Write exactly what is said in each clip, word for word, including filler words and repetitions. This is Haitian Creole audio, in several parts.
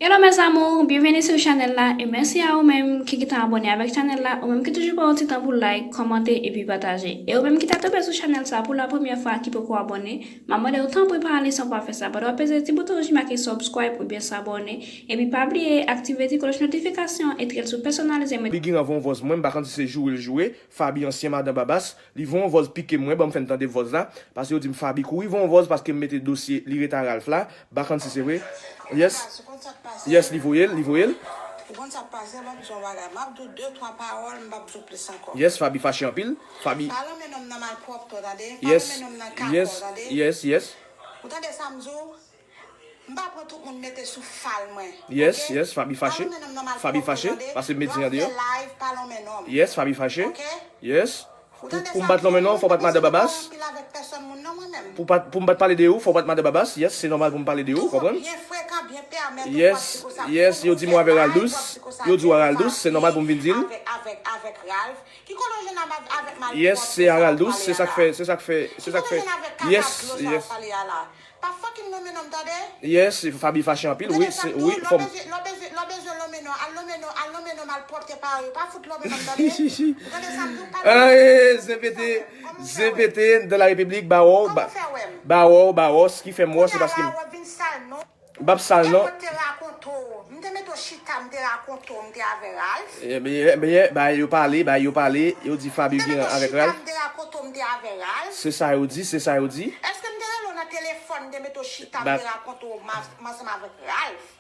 Hello mes amours, byenveni sou chanèl la e mèsi a ou menm ki gentan abòne avèk chanèl la, ou menm ki toujou pran yon ti tan pou like, kòmante epi pataje. E ou menm ki ta tonbe sou chanèl sa pou la premyè fwa ki poko abòne, m ap mande w tanpri pa ale san w pa fè sa. Pandan w ap peze ti bouton wouj ki make subscribe oubyen s'abonner, epi pa bliye aktive ti klòch notifikasyon, etrèl sou pèsonalize mwen. Big Iran voye yon vòz mwen, m pa konn si se joure l joure, Faby ansyen madan Babas, li voye yon vòz pike mwen, ban m fè n tande vòz la, paske yo di m Faby kouri voye yon vòz paske m mete dosye li ret a Ralph la, bakann si se vre. Yes. Yes, li voye l, li voye l. Ou konn sa k pase, m ap di w yon bagay. M ap di w de, twa pawòl, m p ap di w plis ankò. Yes, Faby fache anpil. Faby. Pa lonmen nonm nan malpwòpte w, tande. Pa lonmen nonm nan kakò, tande. Yes, yes, yes. Ou tande sa m di w? M pa pran tout moun mete sou fal mwen. Yes, yes, Faby fache. Faby fache, paske m met di an deyò. Yes, Faby fache. Yes. Pou, pou m pa t lonmen non, fò w pa t madan Babas. Pou pa, pou m pa t pale de ou, fò w pa t madan Babas. Yes, se nòmal pou m pale de ou, konprann? Yes, yes, yo di m w avè Raldous. Yo di w a Raldous, se nòmal pou m vin di l. Yes, se a Raldous, se sa k fè, se sa k fè, se sa k fè. Yes, yes. Pa fucking lonmen nonm, tande? Yes, Faby fache anpil, wi, se, wi, fò m. Lè w bezwen, lè w bezwen lonmen non, al lonmen non, al lonmen non malpwòpte pa yo. Pa fout lonmen nonm, tande? Ou tande sa m di w? Pa lonmen non. Zen pete, zen pete, dans la République, bawò, bawò, bawò, s ki fè m wè, se paske m p ap sal non. M p ap sal non. Te rakonte w. M te mete w chita, m te rakonte w, m te avè Ralph. Ebyen, ebyen, bay yo pale, bay yo pale, yo di Faby gen avèk Ralph. Se sa yo di, se sa yo di. Èske m te rele w nan telefòn, m te mete w chita, m te rakonte w m ansanm avèk Ralph?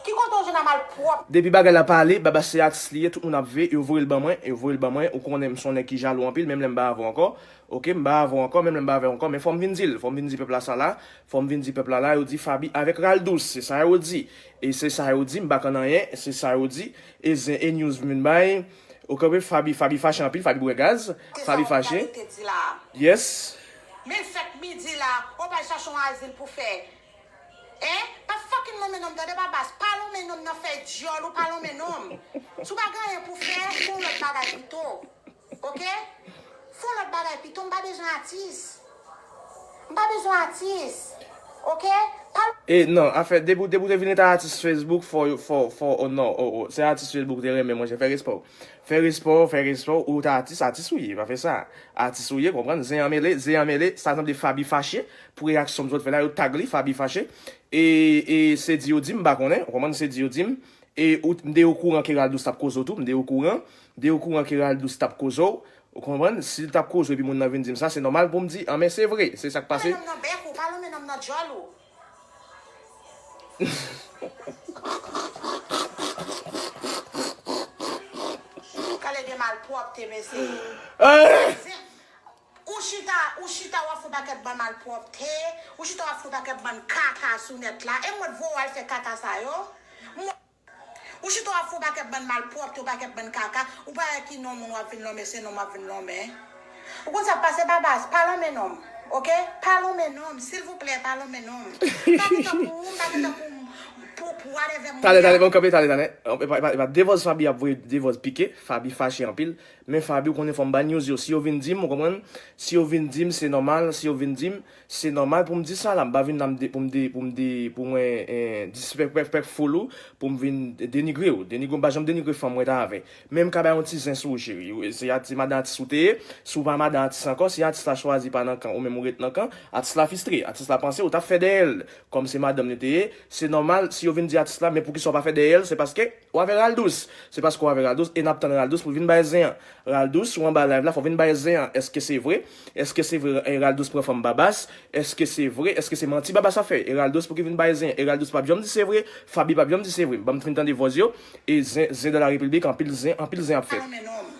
Ki kote w jwenn a malpwòp? Depi bagay la pale, Babas se atis li ye, tout moun ap veye, yo voye l ban mwen, yo voye l ban mwen, ou konnen m se yon nèg ki jalou anpil, menm lè m pa avè w ankò, oke, m pa avè w ankò, menm lè m pa avè w ankò, men fò m vin di l, fò m vin di pèp la sa la, fò m vin di pèp la la, yo di Faby avèk Raldous, se sa yo di. E se sa yo di, m pa konn anyen, se sa yo di. E zen, e news vin bay. Ou konprann, Faby, Faby fache anpil, Faby bwè gaz, Faby fache. Yes. Men l fèk midi la, ou pral chache yon azil pou fè. Hein? Pa fucking lonmen nonm, tande Babas, pa lonmen nonm nan fè dyòl ou pa lonmen nonm. Si w pa gen anyen pou fè, fè yon lòt bagay pito. Oke? Fè yon lòt bagay pito, m pa bezwen atis. M pa bezwen atis. Oke? Pa... E non, afè, depi, depi w te vin ret a atis Facebook, fò, fò, fò, oh non, oh, oh, se atis Facebook w te renmen, monchè, fè respè w. Fè respè w, fè respè w, ou t atis, atis ou ye, pa fè sa. Atis ou ye, konprann, zen an mele, zen an mele, sa sanble Faby fache, pou reyaksyon m sot fè la, yo tag li, Faby fache. E, e se di yo di m, m pa konnen, ou konprann, se di yo di m. E ou, m te okouran ke Raldous t ap koze w tou, m te okouran, m te okouran ke Raldous t ap koze w, ou konprann? Si l t ap koze w epi moun nan vin di m sa, se nòmal pou m di, an men se vre, se sa k pase. Pa lonmen nonm nan bèk ou, pa lonmen nonm nan dyòl ou. Gade de malpwòpte, mesye. Ou chita, ou chita, w ap fè pakèt bann malpwòpte, ou chita, w ap fè pakèt bann kaka sou nèt la, e mwen t voye w al fè kaka sa yo. Ou chita w ap fè yon pakèt bann malpwòpte, yon pakèt bann kaka, ou pa wè ki non moun w ap vin lonmen, se non m ap vin lonmen. Ou konn sa k pase, Babas, pa lonmen nonm, oke? Pa lonmen nonm, silvouplè, pa lonmen nonm. M pa gen tan pou ou, m pa gen tan pou, pou, pou whatever moun. Talè, talè, ban m kanpe, talè, talè. Epa, epa, epa, de vòz Faby ap voye, de vòz pike, Faby fache anpil. Men Faby, ou konnen fò m ba news yo. Si yo vin di m, ou konprann? Si yo vin di m, se nòmal. Si yo vin di m, se nòmal pou m di sa la. M pa vin la m de, pou m de, pou m de, pou mwen, eh, disrespect, respect full ou, pou m vin denigre w. Denigre, m pa janm denigre fanm mwen ta avè. Men m ka bay yon ti zen sou ou, cheri. Se ati-, madan atis ou te ye. Si w pa madan atis ankò, si atis la chwazi pa nan kan, ou menm ou ret nan kan, atis la fistre. Atis la panse ou t ap fè dèyè l. Kòm se madanm li te ye, se nòmal si yo vin di atis la, men poukisa w pa fè dèyè l? Se paske w avè Raldous. Se paske w avè Raldous e n ap tann Raldous pou l vin bay zen an. Raldous, ou anba live la, fò w vin bay zen an. Èske se vre? Èske se vre, eh, Raldous pran fanm Babas? Èske se vre? Èske se manti Babas ap fè? E Raldous pou ki vin bay zen an. E Raldous p ap janm di se vre, Faby p ap janm di se vre. Ban m fin tande vòz yo. E zen, zen dans la République, anpil zen, anpil zen ap fèt. Pa lonmen nonm.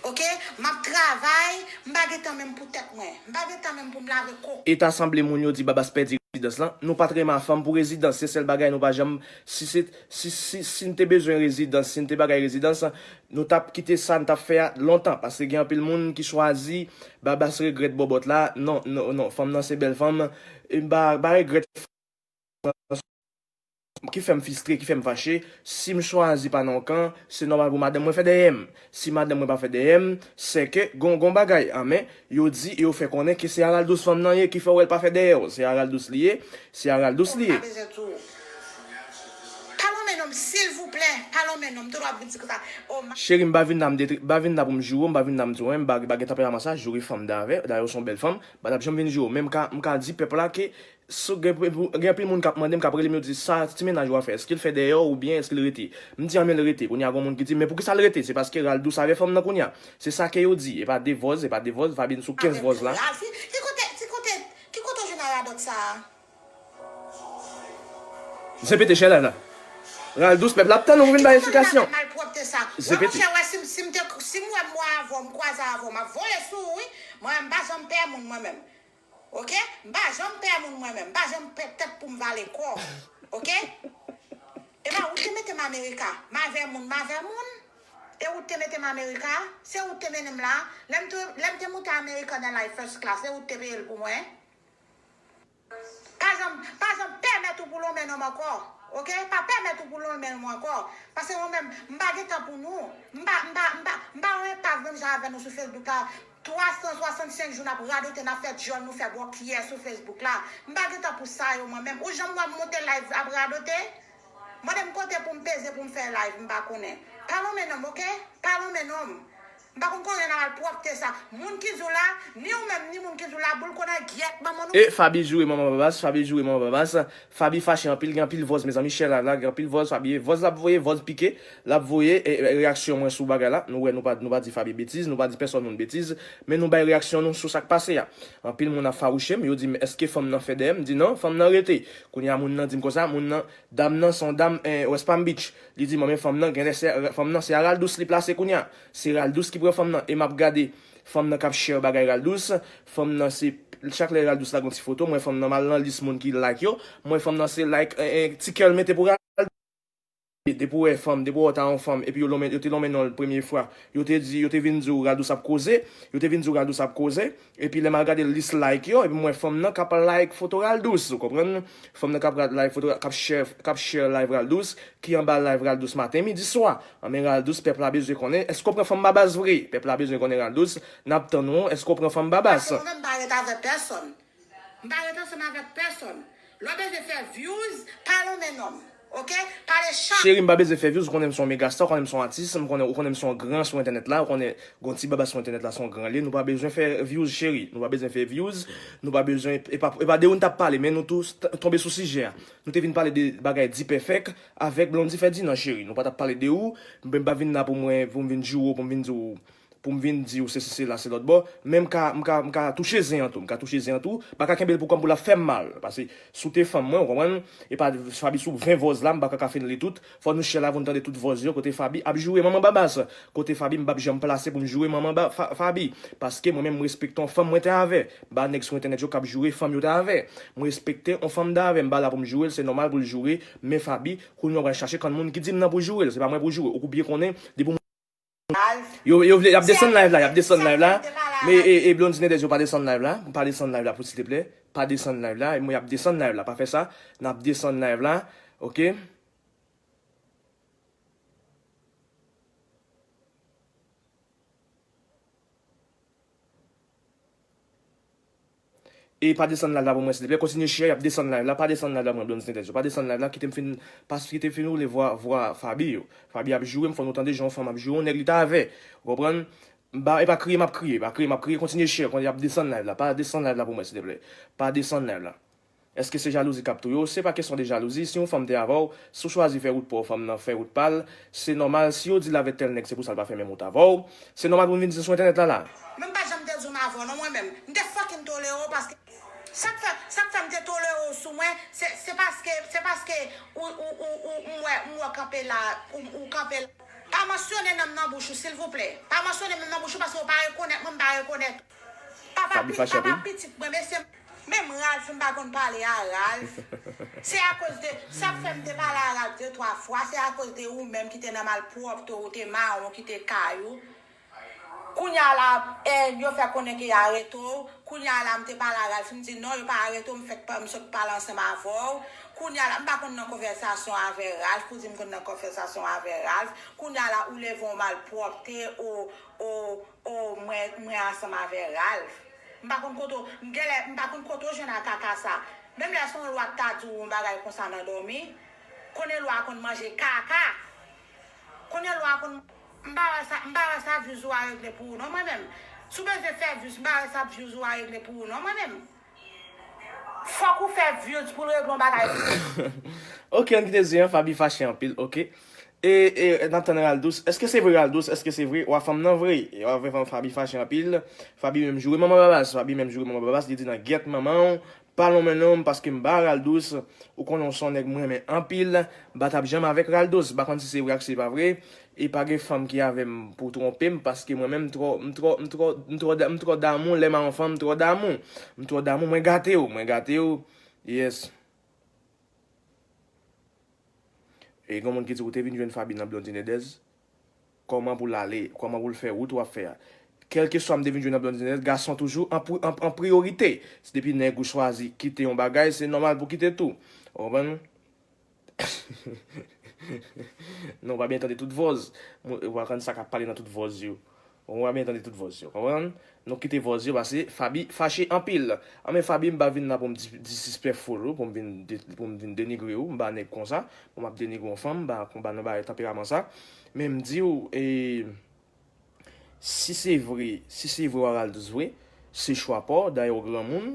Oke? M ap travay, m pa gen tan menm pou tèt mwen. M pa gen tan menm pou m lave koko. E ta sanble moun yo di Babas pèdi rezidans lan. Nou pa t renmen fanm pou rezidans. Se sèl bagay nou pa janm, si se, si, si, si n te bezwen rezidans, si n te bagay rezidans, nou t ap kite sa n t ap fè a lontan. Paske gen anpil moun ki chwazi Babas regrèt bòbòt la. Non, non, non, fanm nan se bèl fanm. E m pa, pa regrèt ki fè m fistre, ki fè m fache. Si m chwazi pa nan yon kan, se nòmal pou madanm mwen fè dèyè m. Si madanm mwen pa fè dèyè m, se ke gon, gon bagay. An men, yo di, yo fè konnen ke se a Raldous fanm nan ye, ki fè w wè l pa fè dèyè w. Se a Raldous li ye, se a Raldous li ye. Ou pa bezwen tou. Silvouplè, pa lonmen non m, tout w ap vin di konsa. Oh, ma- Cheri, m pa vin la, m detri, m pa vin la pou m joure w, m pa vin la m di w, m pa, m pa gen tanperaman sa, joure fanm dayè, dayè w se yon bèl fanm, m pa t ap janm vin joure w. Men m ka, m ka di pèp la ke, si gen, gen anpil moun k ap mande m, k ap rele m, yo di, sa ti mennaj ou a fè, èske l fè dèyè w oubyen èske l rete? M di, anben l rete. Kounye a, gen moun ki di, men poukisa l rete? Se paske Raldous avè fanm nan kounye a. Se sa ke yo di. E pa de vòz, e pa de vòz, Fabine sou kenz vòz la. Ralph, ki kote, ki kote, ki kote w jwenn a radòt sa a? Zepete, chè la la. Raldous, pèp la ap tann ou pou vin bay eksplikasyon. Malpwòpte sa. Wè, monchè, wè, si m, si m te, si m wè m wè avè w, m kwaze avè w, m ap vole sou ou, wi. Mwen, m pa janm pè moun, mwen menm. Oke? M pa janm pè moun, mwen menm. M pa janm pè tèt pou m vale kò. Oke? E pa ou te mete m Amerika. M avè moun, m avè moun. E ou te mete m Amerika. Se ou te mennen m la. Lè m te, lè m te moute Amerika nan live first class, se ou te peye l pou mwen. Pa janm, pa janm pèmèt ou pou lonmen nonm ankò. Oke? Pa pèmèt ou pou lonmen nonm ankò. Paske mwen menm, m pa gen tan pou nou. M pa, m pa, m pa, m pa yon enpas menm jan avè nou sou Facebook la. Twa san swasannsenk jou n ap radote, n ap fè djòl, nou fè bòkyè sou Facebook la. M pa gen tan pou sa yo mwen menm. Ou janm wè m monte live ap radote? Mande m kote pou m peze pou m fè live, m pa konnen. Pa lonmen nonm, oke? Pa lonmen nonm. M pa konn konnen nan malpwòpte sa. Moun ki di w la, ni ou menm, ni moun ki di w la, boul konn an gyèt manman nou. E Faby joure manman Babas, Faby joure manman Babas. Faby fache anpil, gen anpil vòz, mezanmi, chè la la, gen anpil vòz, Faby, vòz l ap voye, vòz pike, l ap voye, e, e, reyaksyon mwen sou bagay la. Nou wè, nou pa, nou pa di Faby betiz, nou pa di pèsòn moun betiz, men nou bay reyaksyon nou sou sa k pase a. Anpil moun ap fawouche m, yo di m, èske fanm nan fè dèyè m? M di non, fanm nan rete. Kounye a, moun nan di m konsa, moun nan, dam nan se yon dam, eh, West Palm Beach. Li di m, men fanm nan, genlè se, fanm nan se a Raldous li plase kounye a. Se Raldous ki pran fanm nan. E m ap gade fanm nan k ap share bagay Raldous. Fanm nan se, chak lè Raldous lage yon ti foto, m wè fanm nan, m al nan lis moun ki like yo. M wè fanm nan se like, eh, eh, ti kè l mete pou Raldous. Depi w wè fanm, depi w wè w ta yon fanm, epi yo lonmen, yo te lonmen non l premye fwa, yo te di, yo te vin di w Raldous ap koze, yo te vin di w Raldous ap koze, epi lè m al gade lis like yo, epi m wè fanm nan k ap like foto Raldous, ou konprann? Fanm nan k ap like foto, k ap share, k ap share live Raldous, ki anba live Raldous maten, midi, swa. Anben Raldous, pèp la bezwen konnen, èske w pran fanm Babas vre? Pèp la bezwen konnen Raldous, n ap tann ou, èske w pran fanm Babas? Paske mwen menm m pa ret avèk pèsonn. M pa ret ansanm avèk pèsonn. Lè w bezwen fè views, pa lonmen nonm. Oke? Pale chat. Cheri, m pa bezwen fè views, ou konnen m se yon megastar, ou konnen m se yon atis, m konnen, ou konnen m se yon gran sou entènèt la, ou konnen gon ti Babas sou entènèt la se yon gran li. Nou pa bezwen fè views, cheri. Nou pa bezwen fè views, nou pa bezwen, e pa, e pa de ou n t ap pale, men nou tou t-, tonbe sou sijè a. Nou te vin pale de bagay D-Perfect avèk Blondy Ferdinand, cheri. Nou pa t ap pale de ou, m pa vin la pou mwen, pou m vin joure w, pou m vin di w, pou m vin di w sesi sela, se lòtbò, men m ka, m ka, m ka touche zen an tou, m ka touche zen an tou, m pa ka kenbe l pou kò m pou l ap fè m mal, paske si w te fanm mwen, ou konprann, e pa Faby sou ven vòz la, m pa ka ka fin li tout, fò nou share live pou n tande tout vòz yo, kote Faby ap joure manman Babas, kote Faby m p ap janm plase pou m joure manman Ba-, Fa-, Faby, paske mwen menm m respekte yon fanm mwen te avè, m pa nèg sou entènèt yo k ap joure fanm yo te avè, m respekte yon fanm te avè, m pa la pou m joure l, se nòmal pou l joure, men Faby, kounye a w pral chache kann moun ki di m nan pou joure l, se pa mwen pou joure, ou byen konnen, depi w Yo, yo vle, y ap desann live la, y ap desann live la. Men, e, e, Blondine Dez, yo pa desann live la. Pa desann live la, pou silteplè. Pa desann live la. E mwen, y ap desann live la. Pa fè sa. N ap desann live la. Oke? E pa desann live la pou mwen, silteplè. Kontinye share, y ap desann live la. Pa desann live la pou mwen, Blondine Dez. Pa desann live la, kite m fin, pas-, kite m fin woule vwa, vwa Faby yo. Faby ap joure m, fò nou tande jan yon fanm ap joure yon nèg li t avè. Ou konprann? M pa, e pa kriye m ap kriye, pa kriye m ap kriye, kontinye share, kontinye ap desann live la. Pa desann live la pou mwen, silteplè. Pa desann live la. Èske se jalouzi k ap touye w? Se pa kesyon de jalouzi. Si yon fanm te avè w, si w chwazi fè wout pa w, fanm nan fè wout pa l, se nòmal. Si yo di l avè tèl nèg, se pou sa l pa fè menm wout avè w. Se nòmal pou m vin di l sou entènèt la, la. Men m pa janm te di w m avè w non, mwen menm. M te fucking tolere w paske sa k fè, sa k fè m te tolere w sou mwen, se, se paske, se paske ou, ou, ou, ou, m wè, m wè w kanpe la, ou, ou kanpe la. Pa mansyone non m nan bouch ou, silvouplè. Pa mansyone non m nan bouch ou paske w pa rekonèt mwen, m pa rekonèt ou. Papa, papa pitit mwen, mesye, menm Ralph, m pa konn pale a Ralph. Se akoz de, sa k fè m te pale a Ralph de twa fwa, se akoz de ou menm ki te nan malpwòpte, ou te mawon, ki te kay ou. Kounye a la, eh, yo fè konnen ke y arete w. Kounye a la, m te pale a Ralph, m di non, yo pa arete w, m fèk pa, m sot pale ansanm avè w. Kounye a la, m pa konn nan konvèsasyon avè Ralph, pou di m konn nan konvèsasyon avè Ralph. Kounye a la, ou leve yon malpwòpte, o, o, o, mwen, mwen ansanm avè Ralph. M pa konn kote w, m genlè, m pa konn kote w jwenn a kaka sa. Menm lè se yon lwa k ta di w yon bagay konsa nan dòmi. Konnen lwa konn manje kaka. Konnen lwa konn. M pa wè sa, m pa wè sa views ou a regle pou ou non mwen menm. Si w bezwen fè views, m pa wè sa views ou a regle pou ou non mwen menm. Fòk ou fè views pou l regle yon bagay pou ou. Ok, ann kite zen an, Faby fache anpil, ok. E, e, n ap tann Raldous. Èske se vre Raldous? Èske se vre? Wa fanm nan vre. Wa vre fanm Faby fache anpil. Faby menm joure manman Babas. Faby menm joure manman Babas. Li di nan gyèt manman w. Pa lonmen non m paske m ba Raldous. Ou konnen w se yon nèg m renmen anpil. M pa t ap janm avèk Raldous. M pa konn si se vre ak si se pa vre. E pa gen fanm ki avè m pou twonpe m paske mwen menm m twò, m twò, m twò, m twò, da- m twò damou lè m a yon fanm, m twò damou. M twò damou, mwen gate w, mwen gate w. Yes. E gen moun ki di ou te vin jwenn Faby nan Blondine Edez. Kòman pou l ale, kòman pou l fè wout w ap fè a. Kèlkeswa m te vin jwenn nan Blondine Edez, gason toujou an, pri- an, an priyorite. Se depi nèg ou chwazi kite yon bagay, se nòmal pou kite tou. Ou konprann? Non, w pa byen tande tout vòz. Mwen, w pa konn sa k ap pale nan tout vòz yo. Ou pa byen tande tout vòz yo, konprann? Nou kite vòz yo pase, Faby fache anpil. Anben Faby, m pa vin la pou m di- disrespectful ou, pou m vin, de- pou m vin denigre ou, m pa nèg konsa, pou m ap denigre yon fanm, m pa konn ba nan bagay tanperaman sa. Men m di w, e, si se vre, si se vre w a Raldous vre, se chwa pa w, dayè w granmoun,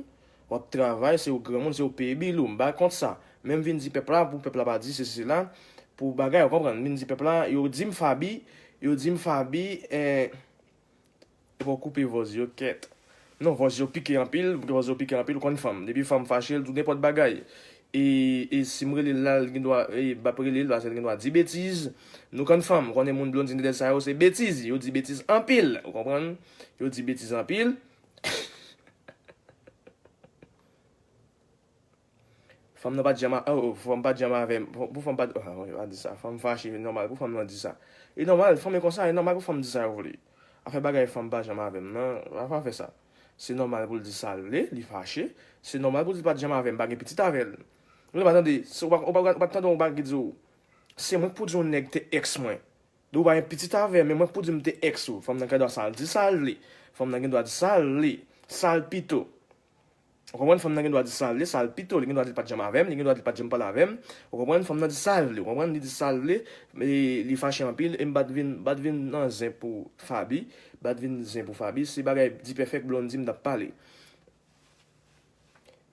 w ap travay, se ou granmoun, se ou peye bil ou, m pa kont sa. Men m vin di pèp la, pou pèp la pa di, se se la, pou bagay, ou konprann, m vin di pèp la, yo di m Faby, yo di m Faby, eh, Epa w koupe vòz yo, kèt. Non, vòz yo pike anpil, vòz yo pike anpil, ou konn fanm. Depi fanm fache, l di w nenpòt bagay. E, e si m rele l la, l gen dwa, e, m p ap rele l, paske l gen dwa di betiz. Nou konn fanm, ou konnen moun Blondine Edez sa yo, se betiz. Yo di betiz anpil, ou konprann? Yo di betiz anpil. Fanm nan pa t janm a, oh, fanm pa t janm avè m. Pou, pou fanm pa t, ah, wi, pa di sa. Fanm fache, e nòmal pou fanm nan di sa. E nòmal, fanm e konsa, e nòmal pou fanm di sa yo vle. Afè bagay fanm pa janm avè m nan, pa, pa fè sa. Se nòmal pou l di sa l vle, li fache. Se nòmal pou l di l pa t janm avè m, pa gen pitit avè l. Ou pa tande, se, ou pa, ou pa, ou pa tande yon bagay ki di w, se mwen k pou di yon nèg te èks mwen. Ou pa gen pitit avè m, men mwen k pou di m te èks ou. Fanm nan gen dwa sa l di sa l vle. Fanm nan gen dwa di sa l vle. Sa l pito. Ou konprann? Fanm nan gen dwa di sa l vle, sa l pito. Li gen dwa di l pa t janm avè m, li gen dwa di l pa t janm pale avè m. Ou konprann? Fanm nan di sa l vle, ou konprann? Li di sa l vle, e li fache anpil, e m pa t vin, m pa t vin nan zen pou Faby, m pa t vin zen pou Faby, se bagay Dipèfèk Blondy m t ap pale.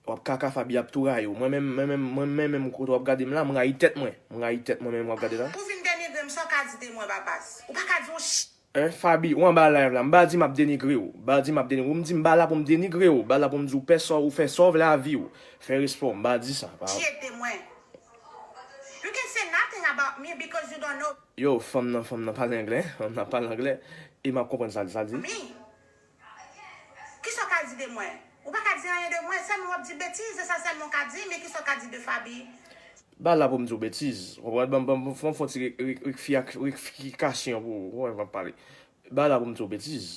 W ap kaka Faby ap tou rayi w. Mwen menm, mwen menm, mwen menm, menm kote w ap gade m la, m rayi tèt mwen. M rayi tèt mwen menm w ap gade la. Pou vin denigre m, sa w ka di de mwen, Babas? Ou pa ka di yon ch. Eh, Faby, ou anba live la, m pa di m ap denigre w. M pa di m ap denigre w. M di m pa la pou m denigre w. M pa la pou m di w fè sa w, ou fè sa w vle a vi w. Fè respè w. M pa di sa. Pa. Tchye de mwen. You can say nothing about me because you don't know. Yo, fanm nan, fanm nan pale anglè. Fanm nan pale anglè. E m ap konprann sa l di. Sa l di. Me. Kisa w ka di de mwen? Ou pa ka di anyen de mwen. Sèlman w ap di betiz. E sa sèlman w ka di. Men kisa w ka di de Faby? M pa la pou m di w betiz. Ou konprann? Ban m, ban m, ban m fè yon ti re- re- rekfi- rekfikasyon pou ou. Ou konprann? M ap pale. M pa la pou m di w betiz.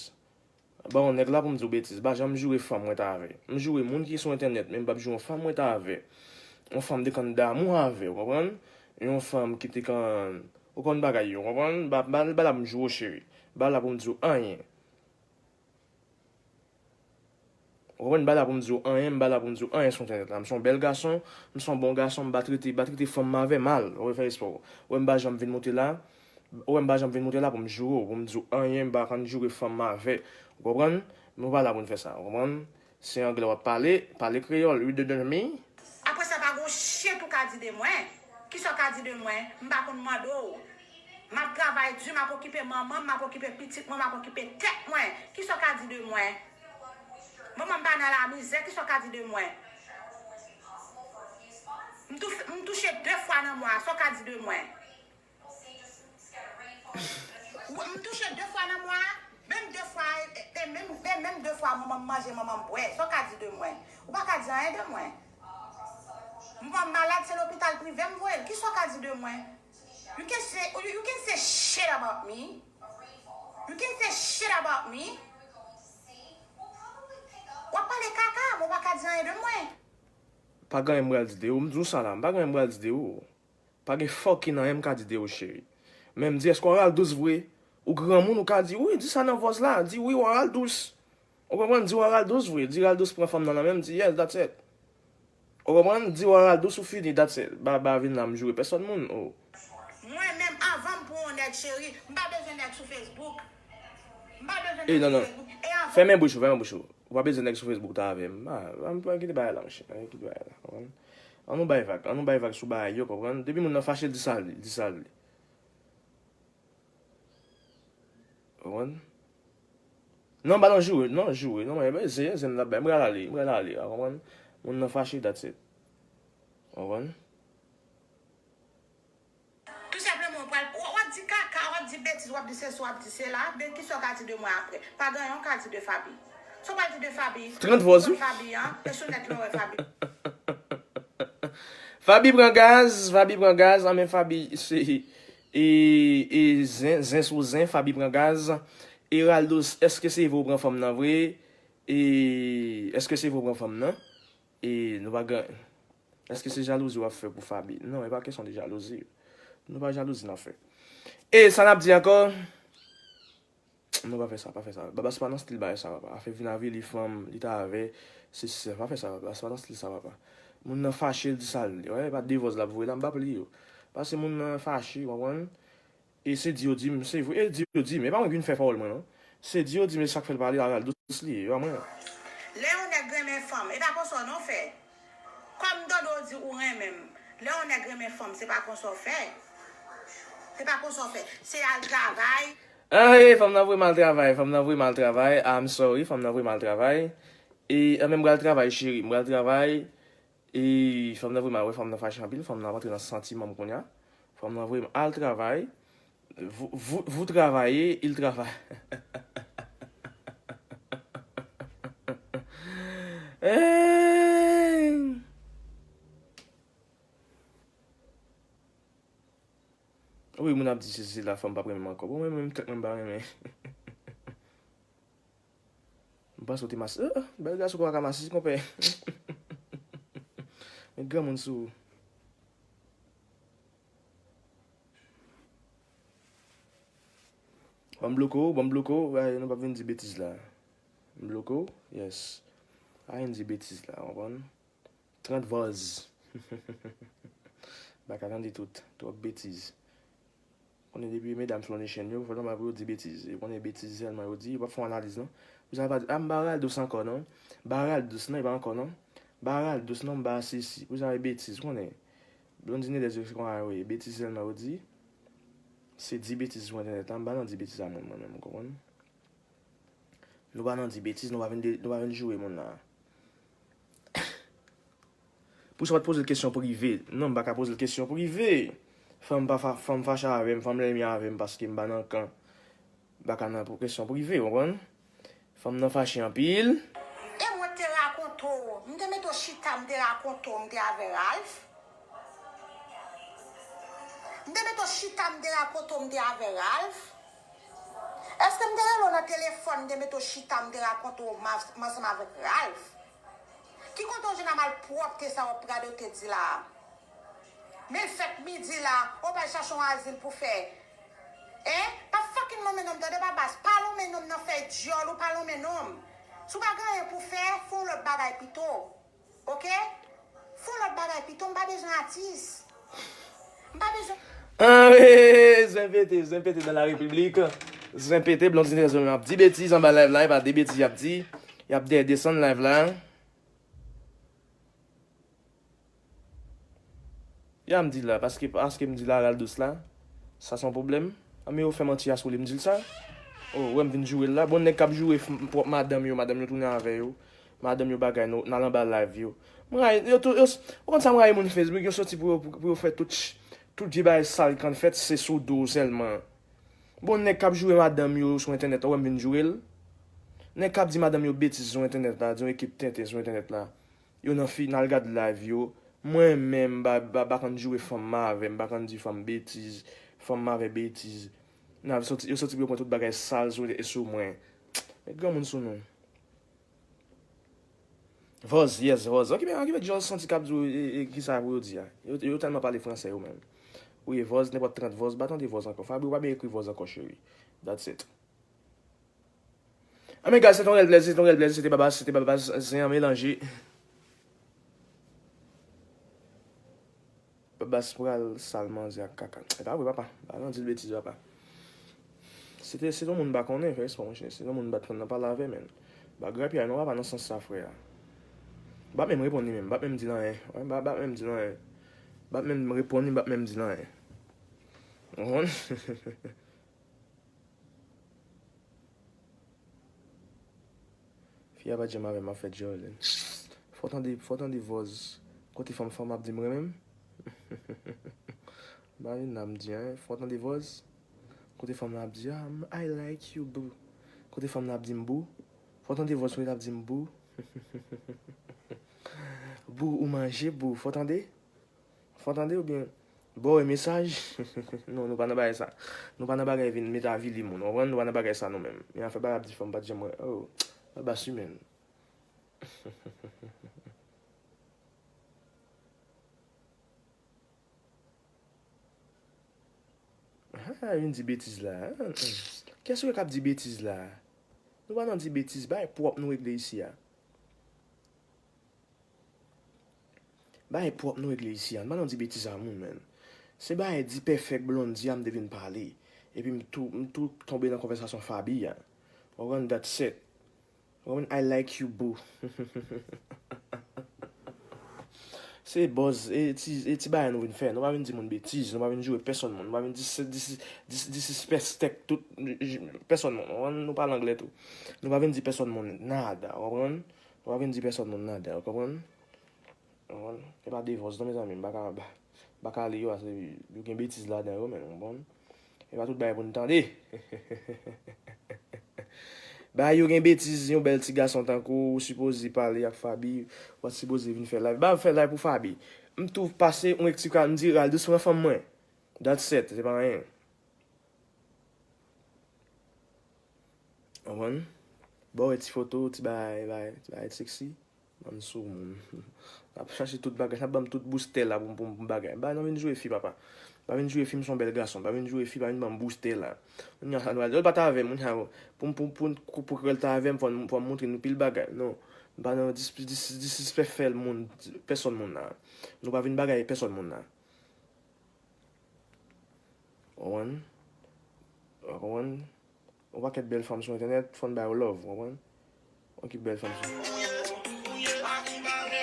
Ban yon nèg la pou m di w betiz. M pa janm joure fanm mwen t avè. M joure moun ki sou entènèt, men m p ap joure yon fanm mwen t avè. Yon fanm m te konn damou avè, ou konprann? Yon fanm ki te konn, ou konn bagay yo, ou konprann? M pa, m pa, m pa la pou m joure w, cheri. M pa la pou m di w anyen. Ou konprann? M pa la pou m di w anyen, m pa la pou m di w anyen sou entènèt la. M se yon bèl gason, m se yon bon gason, m pa trete, m pa trete fanm m avè mal. Ou fè respè w. Ou wè m pa janm vin moute la, ou wè m pa janm vin moute la pou m joure w, pou m di w anyen, m pa konn joure fanm m avè. Ou konprann? Nou pa la pou n fè sa, ou konprann? Se anglè w ap pale, pale kreyòl, you didn't me? Apre sa, pa gen yon shit ou ka di de mwen. Kisa w ka di de mwen? M pa konn mande w. M ap travay di, m ap okipe manman m, m ap okipe pitit mwen, m ap okipe tèt mwen. Kisa w ka di de mwen? Manman m pa nan lamizè, kisa w ka di de mwen? M tou- m touche de fwa nan mwa, sa w ka di de mwen? Ou- M touche de fwa nan mwa, menm de fwa, e- e- menm, e menm de fwa manman m manje, manman m bwè, sa w ka di de mwen? Ou pa ka di anyen de mwen. Manman m malad, se lopital prive m voye l, kisa w ka di de mwen? You can say, you, you can say shit about me. You can say shit about me. W ap pale kaka, men w pa ka di anyen de mwen. Pa gen anyen m pral di de ou, m di w sa la, m pa gen anyen m pral di de ou. Pa gen fucking anyen m ka di de ou, cheri. Men m di, èske w Raldous vre? Ou granmoun, ou ka di wi, di sa nan vòz la, di wi, w Raldous. Ou konprann? Di w Raldous vre, di Raldous pran fanm nan nan men m, di yes, that's it. Ou konprann? Di w Araldo sou fini, that's it. Ba, ba vin la m joure pèsòn moun. Oh. Mwen menm, avan m pran yon nèg, cheri, m pa bezwen nèg sou Facebook. M pa bezwen nèg sou Facebook. E avan. Fèmen bouch ou, fèmen bouch ou. Ou pa bezwen nèg sou Facebook ta avè m. Ah, an nou pa kite bagay la, monchè. An nou kite bagay la, konprann? An nou bay vag, an nou bay vag sou bagay yo, konprann? Depi moun nan fache, l di sa l vle, l di sa l vle. Konprann? Non, ba nan joure, non, joure, non, men se zen, zen n ap bay. M pral ale, m pral ale, a konprann? Moun nan fache, that's it. Konprann? Tou senpleman, w pral, w, w ap di kaka, w ap di betiz, w ap di sesi, w ap di sela, men kisa w ka di de mwen apre? Pa gen anyen w ka di de Faby. Sa w pral di de Faby? Trant vòz, wi. Faby, an? E sou nèt lan w wè Faby. Faby pran gaz, Faby pran gaz, an men Faby se e, e zen, zen sou zen, Faby pran gaz. Eraldo, èske se vre w pran fanm nan vre? E èske se vre w pran fanm nan? E nou pa gen, èske se jalouzi w ap fè pou Faby? Non, e pa kesyon de jalouzi. Nou pa jalouzi n ap fè. E sa n ap di ankò? Non, pa fè sa, pa fè sa. Babas pa nan stil bagay sa, papa. Afè vin avili fanm, li ta avè, se, se, pa fè sa, Babas pa nan stil sa, papa. Moun nan fache, l di sa l vle. Wè, pa de vòz l ap voye la, m p ap li yo. Paske moun nan fache, w konprann? E se di yo di m, se vre, e di yo di m, e pa mwen ki vin fè pawòl mwen, non. Se di yo di m, e sa k fè l pale, Araldo li ye, e pa mwen. Lè yon nèg renmen fanm, e pa konsa w non fè. Kòm Dodo di ou renmen m, lè yon nèg renmen fanm, se pa konsa w fè. Se pa konsa w fè. Se al travay. Ah, e, fanm nan voye m al travay, fanm nan voye m al travay, I'm sorry, fanm nan voye m al travay. E, an men m pral travay, cheri, m pral travay. E, fanm nan voye m al, wè, fanm nan fache anpil, fanm nan ap antre nan santiman m kounye a. Fanm nan voye m al travay. Vous, vous, vous travaillez, il travaille. Hey! Wi, moun ap di se, se la fanm p ap renmen m ankò. Bon, mwen menm tèt mwen m pa renmen. M panse w te masi. Ah, ah, bèl gason konsa ka masi, konpè. Met granmoun sou ou. Ban m bloke w, ban m bloke w, ay, nou p ap vin di betiz la. M bloke w, yes. Pa vin di betiz la, w konprann? Trant vòz. M pa ka tande tout. Twòp betiz. Konnen depi medam sou One Nation yo, fò nòmal pou yo di betiz. Yo konnen betiz sèlman yo di, yo p ap fè yon analiz non. Pou sa pa di, ah, m ba Raldos ankò non. Ba Raldos non, e pa ankò non. Ba Raldos non, m ba Sesi. Pou sa e betiz, konnen. Blondine Lez yo se konsa yo ye. Betiz sèlman yo di. Se di betiz sou entènèt la, m pa nan di betiz a moun mwen menm, ou konprann? Nou pa nan di betiz, nou pa vin de, nou pa vin joure moun la. Pou sa w pa t poze l kesyon prive. Non, m pa ka poze l kesyon prive. Fanm pa fa, fanm fache avè m, fanm lènmi avè m paske m pa nan kan. M pa ka nan pou kesyon prive, w konprann? Fanm nan fache anpil. E mwen te rakonte w, m te mete w chita, m te rakonte w, m te avè Ralph. M te mete w chita, m te rakonte w, m te avè Ralph. Èske m te rele w nan telefòn, m te mete w chita, m te rakonte w, m a, m ansanm avèk Ralph? Ki kote w jwenn a malpwòpte sa w ap radote di la a? Men l fèk midi la, ou pral chache yon azil pou fè. Hein? Pa fucking lonmen nonm tande Babas. Pa lonmen nonm nan fè dyòl ou pa lonmen nonm. Si w pa gen anyen pou fè, fè yon lòt bagay pito. Oke? Fè yon lòt bagay pito, m pa bezwen atis. M pa bezwen. Ah, zen pete, zen pete dans la République. Zen pete, Blondine Trésor menm ap di betiz anba live la, e pa de betiz y ap di. Y ap de, desann live la. Ya m di la, paske, paske m di la Raldos la, sa se yon pwoblèm. Anben yo fè manti a sou li, m di l sa. Oh, wè m vin joure l la. Bon, nèg k ap joure f, pwòp madanm yo, madanm yo tounen avè yo. Madanm yo bagay, nou, n al anba live yo. M rayi, yo tou, yo, ou konn sa m rayi moun Facebook, yo soti pou yo, pou, pou yo fè tout, ch, tout vye bagay sal ki konn fèt, se sou do w sèlman. Bon, nèg k ap joure madanm yo sou entènèt, ou wè m vin joure l? Nèg k ap di madanm yo betiz sou entènèt la, di yon ekip tenten sou entènèt la. Yo nan fi, n al gad live yo. Mwen menm, m pa, pa, pa konn joure fanm m avè, m pa konn di fanm betiz, fanm m avè betiz. N ap soti, yo soti pou yo pran tout bagay sal sou, sou mwen. Met granmoun sou nou. Vòz, yes, vòz. Okipe, okipe, djòl santi k ap di w, e, e, kisa pou yo di a. Yo, yo tèlman pale fransè yo menm. Wi, vòz, nenpòt trant vòz, m pa tande vòz ankò. Faby, ou pa byen ekri vòz ankò, cheri. That's it. Anben guys, se te yon rèl plèzi, se te yon rèl plèzi, se te Babas, se te Babas, zen an melanje. Babas pral sal manzè ak kaka. E pa vre, papa. Pa nan di l betiz, papa. Se te, se te yon moun m pa konnen, fè respè, monchè. Se te yon moun m pa t konn nan pale avè, men. Ba grapyay non, papa, nan sans sa, frè a. M pa menm reponn li menm, m pa menm di l anyen. Wi, m pa, m pa menm di l anyen. M pa menm reponn li, m pa menm di l anyen. Ou konprann? Fi a pa t janm avè m ap fè djòl. Fò tande, fò tande vòz. Kote fanm, fanm ap di m renmen m. M pa vin la m di anyen. Fò tande vòz. Kote fanm nan ap di, ah, I like you, boo. Kote fanm nan ap di m boo. Fò tande vòz kote l ap di m boo. Boo, ou manje, boo. Fò tande. Fò tande oubyen ba w mesaj. Non, nou pa nan bagay sa. Nou pa nan bagay vin met avili moun. Ou konprann? Nou pa nan bagay sa nou menm. Men afè bagay ap di fanm pa t janm wè. Oh, babas imèn. Ah, vin di betiz la. Ah, ah. Kiyès ou wè k ap di betiz la? Nou pa nan di betiz, bagay pwòp nou regle isi a. Bagay pwòp nou regle isi a. Nou pa nan di betiz a moun, men. Se bagay Dipèfèk Blondy a m te vin pale. Epi m tou, m tou tonbe nan konvèsasyon Faby a. Ou konprann, that's it. Ou konprann, I like you, boo. Se bòz, e ti, e ti bagay nou vin fè. Nou pa vin di moun betiz, nou pa vin joure pèsonn moun, nou pa vin dis-, dis-, dis-, disrespect tout, pèsonn moun. Ou konprann, nou pale anglè tou. Nou pa vin di pèsonn moun nada, ou konprann? Nou pa vin di pèsonn moun nada, ou konprann? Ou konprann? E pa de vòz non, mezanmi, m pa ka, m pa ka li yo, paske yo gen betiz ladan yo, men, ou konprann? E pa tout bagay pou n tande. Bagay yo gen betiz, yon bèl ti gason tankou w, ou sipoze pale ak Faby, ou pa t sipoze vin fè live. Ba, fè live pou Faby. M tou pase, yon ekstra, m di, al dousman fanm mwen. That's it, se pa anyen. Ou konprann? Ba w wè ti foto, ti bagay, bagay, ti bagay sexy. Bann soumoun. N ap chache tout bagay, n ap ban m tout boustè la pou m, pou m, pou m bagay. M pa nan vin joure fi, papa. M pa vin joure fi, m se yon bèl gason. M pa vin joure fi, pa vin ban m boustè la. Kounye a sa nou al di, yo pa t avè m, kounye a, pou m, pou, pou, pou, pou krèl ta avè m, fò n, fò m montre nou pil bagay. Non. M pa nan dis-, dis-, disrespect fè moun, pèsonn moun la. Nou pa vin bagay pèsonn moun la. Ou konprann? Ou konprann? Yon pakèt bèl fanm sou entènèt, fò n ba yo love, ou konprann? Yon ekip bèl fanm sou.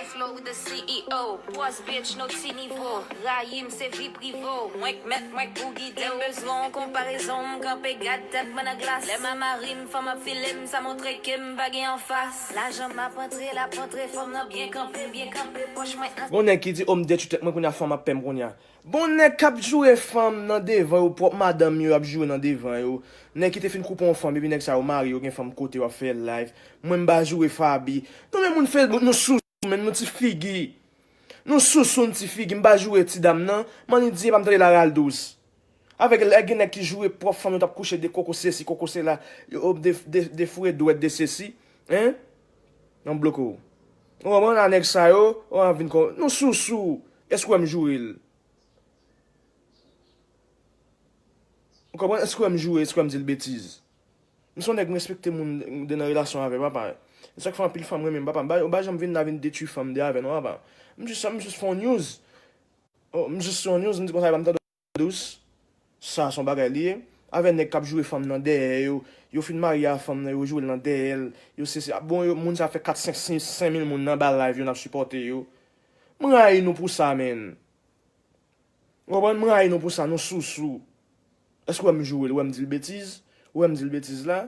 Flow with the C E O, boss bitch, no ti nivo. Rayi m, se vi prive w. Mwen k mèt, mwen k pou gide w. M bezwen yon konparezon, m kanpe gad tèt mwen nan glas. Lè m a mari m, fanm ap file m, sa montre ke m pa gen anfas. Lajan m ap antre, l ap antre, fanm nan byen kanpe, byen kanpe, pòch mwen an. Gon nèg ki di, oh, m detwi tèt mwen, kounye a fanm ap pè m kounye a. Bon, nèg k ap joure fanm nan devan yo, pwòp madanm yo, y ap joure nan devan yo. Nèg ki te fin koupe yon fanm, epi nèg sa yo marye, yo gen fanm kote yo ap fè live. Mwen, m pa joure Faby. Nou menm moun Facebook, nou sousou, menm nou ti figi. Nou sousou, nou ti figi. M pa joure ti dam nan. M annik di, e pa m tande la ral dous. Avèk lè gen nèg ki joure pwòp fanm yo t ap kouche de koko sesi, koko sela, yo de, de, de foure dwèt de sesi. Hein? Nan bloke w. Ou konprann, a nèg sa yo, ou ap vin kon, nou sousou. Èske w wè m joure l? Ou konprann? Èske w wè m joure? Èske w wè m di l betiz? M se yon nèg m respekte moun m de nan relasyon avè, papa. E sa k fè anpil fanm renmen m, papa. M pa, ou pa janm vin la vin detwi fanm de avè, non, papa. M jis, m jis fè yon news. Oh, m jis fè yon news, m di konsa, e pa m tande dous. Sa se yon bagay li ye. Avè nèg k ap joure fanm nan dèyè yo. Yo fin marye a fanm nan, yo joure l nan dèyè l. Yo se, se, bon, yo, moun sa fè kat, senk, senk, senk mil moun nan ba live yo, n ap sipòte yo. M rayi nou pou sa, menn. Ou konprann? M rayi nou pou sa, nou sousou. Èske w wè m joure l? Ou wè m di l betiz? Ou wè m di l betiz la?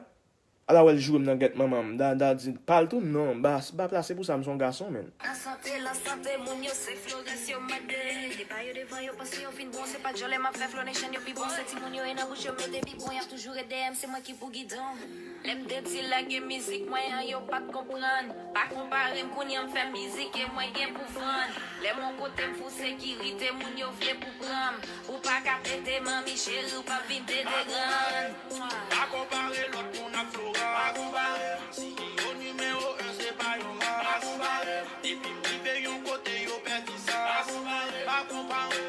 Ala wè l joure m nan gèt manman m. Da, da di, pa l tou, non, m pa, m pa plase pou sa, m se yon gason, menn. Ansante, lansante, moun yo se Florence yo mande. Depa yo devan, yo panse yo fin bon, se pa djòlè m ap fè Flow Nation yo pi bon. Se timoun yo ye nan bouch yo mete bibwon, y ap toujou ret dèyè m, se mwen ki pou gidon. Lè m te di lage mizik mwen an, yo pa t konprann. Pa konpare m kounye a m fè mizik e mwen gen pou vann. Lè m yon kote m fou sekirite, moun yo vle pou pran m. Ou pa ka pete manmi cheri, ou p ap vin pete grann. Pa konpare lòt moun ak Flora. Pa konpare. Si yo nimewo en se pa yon mas. Pa konpare. Depi m rive yon kote yo pèdi sa. Pa konpare. Pa konpare.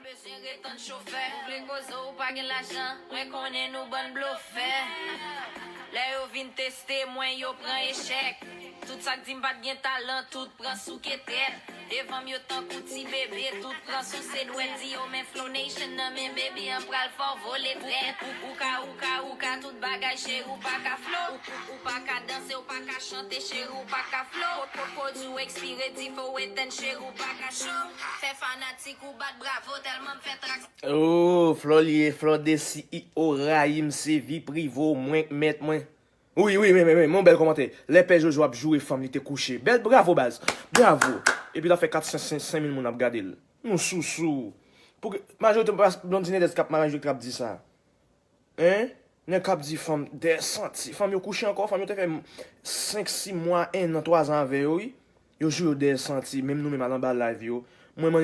Bezwen ret tann chofè. Ou vle koze ou pa gen lajan. Mwen konnen nou bann blofè. Lè yo vin teste mwen yo pran echèk. Tout sa k di m pa t gen talan, tout pran souke tèt. Devan m yo tankou ti bebe, tout pran sou se dwèt. Di yo men Flow Nation nan men baby an pral fè w vole trèt. Ou, ou ka, ou ka, ou ka tout bagay cheri, ou pa ka flow. Ou, ou, ou pa ka danse, ou pa ka chante cheri, ou pa ka flow. Kot, kot, kot di w ekspire, di fò w etèn cheri, ou pa ka cho. Fè fanatik ou bat bravo tèlman m fè trak. Oh, Flò li ye, Flò de C E O, Raïm, se vi privo, mwen k mèt mwen. Wi, wi, men, men, men, men, yon bèl kòmantè. Lè Pè Jojo ap joure fanm, li te kouche. Bèl, bravo, baz. Bravo. Epi l ap fè kat san, senk, senk mil moun ap gade l. Nou sousou. Pou ki, majorite, pas, Blondine Edez k ap, majorite k ap di sa. Hein? Nèg k ap di fanm dèyè santi. Fanm yo kouche ankò, fanm yo te fè senk, sis mwa, en an, twa zan avè yo, wi. Yo joure yo dèyè santi, menm nou menm al anba live yo. Mwen, mwen